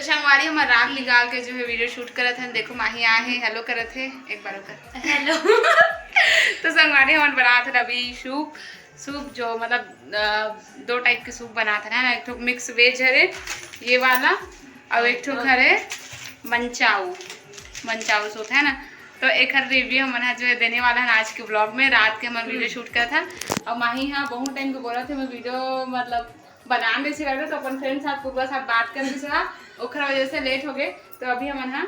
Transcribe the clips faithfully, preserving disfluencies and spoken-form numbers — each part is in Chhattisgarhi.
संगवारी, हमर रात निकाल के जो है वीडियो शूट करत हन। देखो, माही आए हे, हेलो करत हे, एक बार ओकर हेलो। तो संगवारी, हमन बनात हन अभी सूप। सूप जो मतलब, अ, दो टाइप के सूप बनात हन, है ना? एक ठो मिक्स वेज हरे, ये वाला, और एक ठो हरे मंचाऊ, मंचाऊ सूप, है ना? तो एकर रिव्यू हमन ह जो है देने वाला हन आज के व्लॉग में। रात के हमन वीडियो हम्म। शूट करत हन, और माही ह बहुत टाइम के बोलत हे, मैं वीडियो मतलब बनान जैसे करते तो अपन फ्रेंड साथ, पूर्वा साथ बात कर रही थोड़ा, ओखर वजह से लेट हो गए। तो अभी हमन हा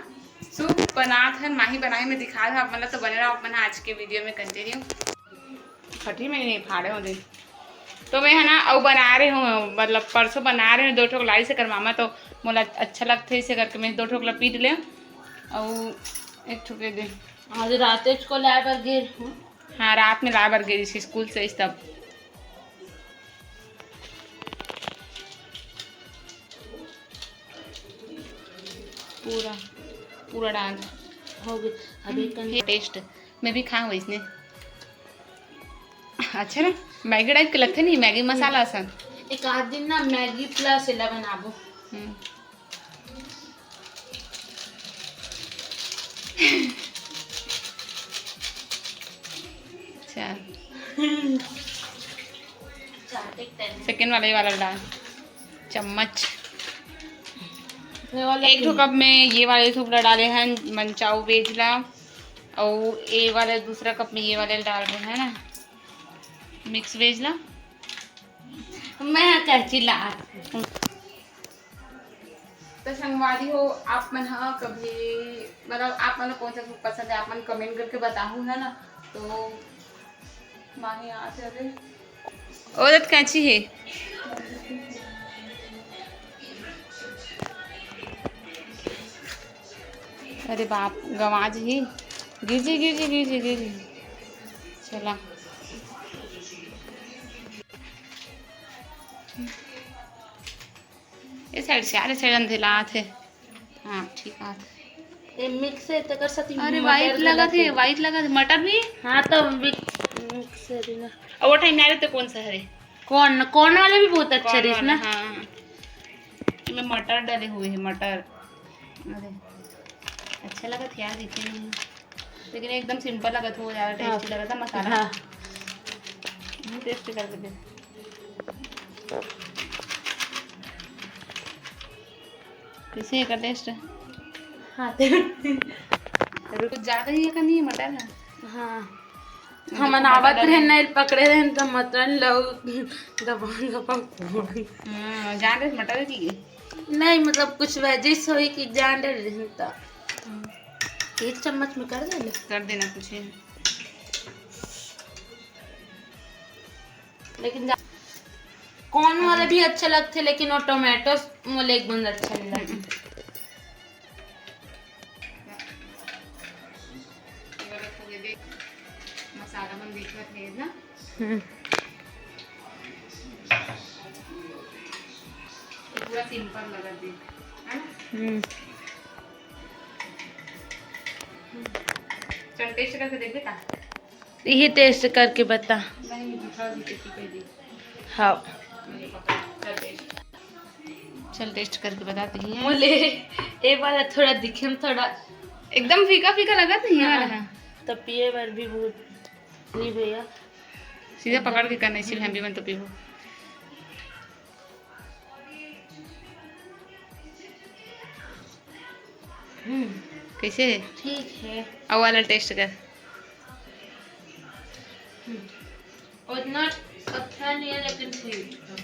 सूप बनात हन, माही बनाए में दिखा रहा आप, मतलब तो बने रहो आप मन हा आज के वीडियो में कंटिन्यू। फटी में नहीं फाड़े हो दे। तो मैं है ना, अउ बना रहे हूँ, मतलब परसों बना रहे हूँ दो ठोक लाई से कर मामा, तो मोला अच्छा लगथे इसे करके मैं दो ठोक ला पीट ले, अउ एक ठोक दे। आज रात को लाए बर गिर हूँ। हाँ, रात में लाए बर गिर स्कूल से तब। पूरा, पूरा डाल। हो गई। अभी हम्म, कन- टेस्ट। मैं भी खाऊं इसने। अच्छा ना, मैगी टाइप के लगथे नहीं, मैगी मसाला असन। एक आध दिन ना मैगी प्लस एला बनाबो। हम्म। अच्छा। सेकंड वाला, ये वाला डाल चम्मच। ये वाला एक ठो कप में ये वाले सूप ला डाले हैं, मंचाऊ वेज ला, और ये वाला दूसरा कप में ये वाले डाल रहे हैं ना, मिक्स वेज ला। मैं कैची ला। तो संगवारी हो, आप मन ह कभी, मतलब आप मन ला कौन सा सूप पसंद है, आप मन कमेंट करके बताहू, है ना? तो माही आ चले। ओ दत कैंची हे। अरे बाप, गंवा जही। गिर जी, गिर जी, गिर जी, गिर जी। चला। ए साइड से, अरे साइड अंधेला आत हे। हाँ, ठीक आत हे। ये मिक्स है, तेकर साथ ही अरे, मटर व्हाइट भी लगत हे, लगथे। व्हाइट लगत हे, मटर भी। हाँ, तो मिक्स, मिक्स है ना। और वो टाइम आ रहे थे, कौन सा हरे? कौन, कौन वाले भी बहुत अच्छा कौन रहीस वाला? ना। हाँ, हाँ। इमे मटर डले हुए हैं, मटर। अरे, अच्छा लगत हे यार, देखे नहीं। लेकिन एकदम सिंपल लगत हो यार, हाँ। टेस्टी लगत हे मसाला। हाँ। टेस्ट करके दे। कैसे हे एकर टेस्ट? हाँ, ते कुछ ज्यादा ही है का नहीं मटर है? हाँ। हमन आवत रहन, नहीं पकड़े रहन, त मटन लऊ दबा दबा। हाँ, जान रहे मटर की। नहीं, मतलब कुछ वेजिस होई कि जान रहे रहन त। हम्म। एक चम्मच में कर दे ले। कर देना कुछ है। लेकिन जा-, कॉर्न वाला भी अच्छा लगथे, लेकिन वो टोमेटो मोले एक बूंद अच्छा नहीं लगथे। हम्म। मसाला मन दिखत हे ना। हम्म। पूरा सिंपल लगत हे, है ना? हम्म। चल, टेस्ट करके देखबे का? यही टेस्ट करके बता। नहीं, दूसरा भी टेस्ट कर दे। हाँ। चल, टेस्ट करके बताते ही हैं। बोले, ये वाला थोड़ा दिखे में थोड़ा एकदम फीका फीका लगत नहीं है हाँ, वाला। तो पिए बर भी बहुत नहीं भैया। सीधा पकड़ के करना, इसीलिए हम भी मन तो पीबो। हम्म। कैसे है? ठीक है। अब वाला टेस्ट कर। हम्म। उतना अच्छा नहीं है, लेकिन ठीक है।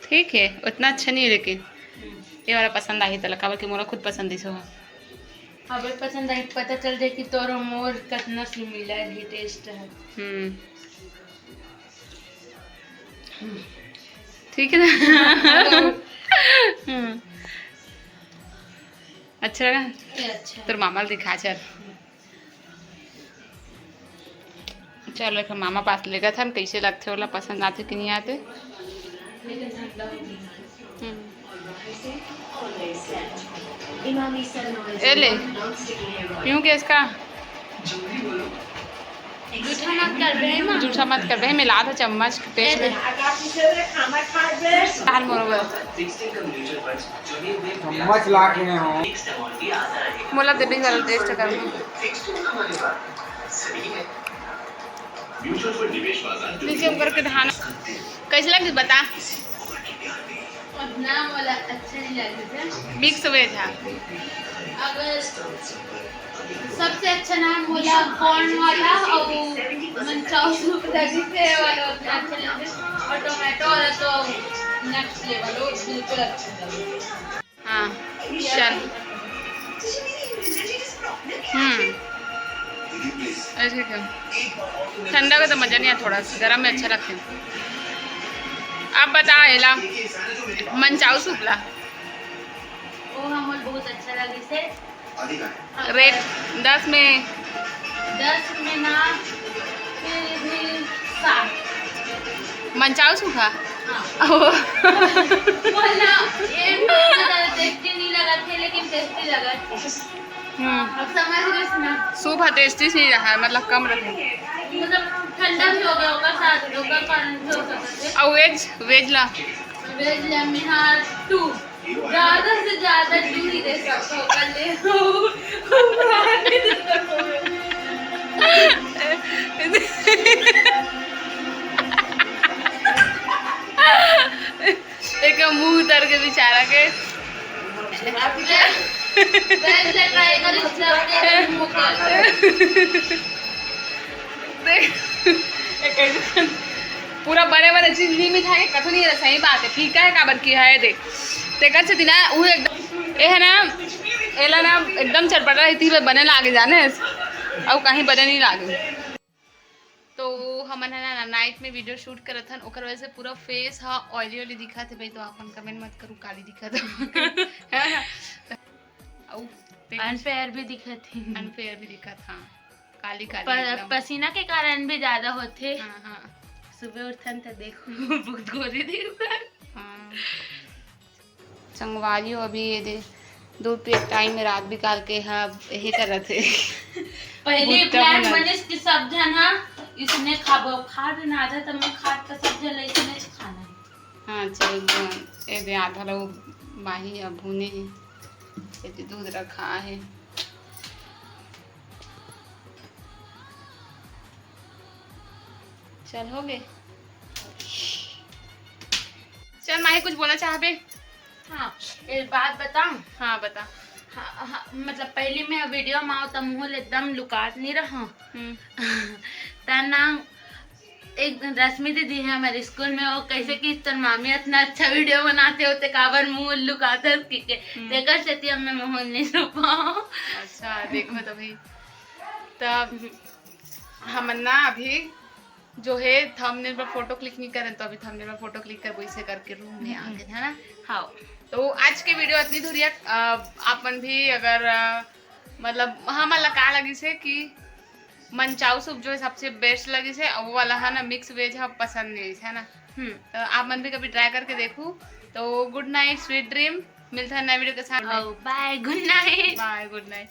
ठीक है, उतना अच्छा नहीं है, लेकिन हम्म। ये वाला पसंद आही तला, काबर कि मोला खुद पसंद इस हो। अबे पसंद आई, पता चल जाए कि तोर मोर कितना सिमिलर ही टेस्ट है। हम्म। ठीक है ना? हम्म। अच्छा लगा? ये अच्छा है। तोर मामा ल दिखा चल। चल, एखर मामा पास लेगत हन, कइसे लगथे ओला, पसंद आथे कि नहीं आथे। हम्म। ए ले, पीऊँ क्या इसका? जूठा मत कर बे, माँ। जूठा मत कर बे, मिला दे चम्मच, टेस्ट ए, में। दे। डाल मोर बर। चम्मच ला के हो। मोला दे भी जरा टेस्ट कर। नीचे ऊपर के धान कैसे लगी बता। ना मोला अच्छा नहीं लगे। मिक्स वेज है। अगर सबसे अच्छा नाम मोला कॉर्न वाला और मंचाऊ सूप लगी से वाला उतना अच्छा लगे। और टोमेटो वाला तो नेक्स्ट लेवल, वो बिल्कुल अच्छा लगे। हाँ, चल। हम्म। ऐसे क्या? ठंडा का तो मजा नहीं आया, थोड़ा सा गर्म में अच्छा लगता है। अब बता एला, मंचाऊ सूप ला। वो हमर बहुत अच्छा लगे से। रेट दस में। दस में ना, फिर भी सात। मंचाऊ सूप हा। हाँ। ओह। बोला, ये ज्यादा टेस्टी नहीं लगा थे, लेकिन टेस्टी लगा थे। हम्म। अब समझ गए ना? सूप हा टेस्टी से ही रहा है, मतलब कम रखे। मतलब ठंडा भी हो गया होगा, साथ होगा, कारण भी हो सकता है। और वेज, वेज ला। वेज लेमन हाँ टू, ज्यादा से ज्यादा टू ही दे सकते हो, कर ले। एक मुंह उतर के बेचारा के। वेज ले ट्राई करी, उसने अपने मुंह कर देख, एक ऐसे पूरा बने बने चीज नहीं मिठाई कथो नहीं है, सही बात है, फीका है काबर की है। देख, तेकर से दिना वो एकदम, ये है ना, एला ना एकदम चटपटा रहती है, बने लागे जाने, अब कहीं बने नहीं लागे। तो हमन है ना नाइट में वीडियो शूट करत हन, ओकर वजह से पूरा फेस हा ऑयली ऑयली दिखत है भाई, तो आपन कमेंट मत करू काली दिखत है। अउ अनफेयर भी दिखत है। अनफेयर भी दिखत, हाँ, काली काली प- एकदम। पसीना के कारण भी ज्यादा होते। हाँ, हाँ, सुबह उठन तो देखो बहुत गोरी दिखता। हाँ। संगवारी हो, अभी ये दे दूध पिए टाइम में रात बिकाल के हा यही करत है। पहले भुट्टा प्लान बना। बनिस कि सब झन हा इसने खाबो, खा भी ना आधा, तो मैं खाद का सब झन ला इसने खाना है। हाँ, चल, ये दे आधा लो माही अब भूने है, ये दे दूध रखा है। चल, हो गए। चल माही, कुछ बोलना चाहबे? हाँ, एक बात बताऊं? हाँ, बता। हाँ, हाँ, मतलब पहली मैं वीडियो में आओ तो मुँह एकदम लुकात नहीं रहा। हम्म। तना एक दिन रश्मि दीदी है हमारे स्कूल में, वो कैसे कि तोर मामी इतना अच्छा वीडियो बनाते होते, काबर मुंह लुकाते हो कि के। हम्म। तेकर सेती अब मैं मुंह नहीं लुकाऊं। अच्छा, देखो तो भाई, तब हमन ना अभी जो है थंबनेल पर फोटो क्लिक नहीं करन, तो अभी थंबनेल पर फोटो क्लिक करबो, इसे करके रूम में आके, है ना? हाँ। तो आज के वीडियो इतनी दूरिया। अ, आप मन भी अगर, अ, मतलब हमन ला का लगिस है कि मंचाऊ सूप जो है सबसे बेस्ट लगिस है, वो वाला है ना, मिक्स वेज है, पसंद नहीं है ना, हम्म। तो आप मन भी कभी ट्राई करके देखू। तो गुड नाइट, स्वीट ड्रीम, मिलता है नए वीडियो के साथ। बाय, गुड नाइट। बाय, गुड नाइट।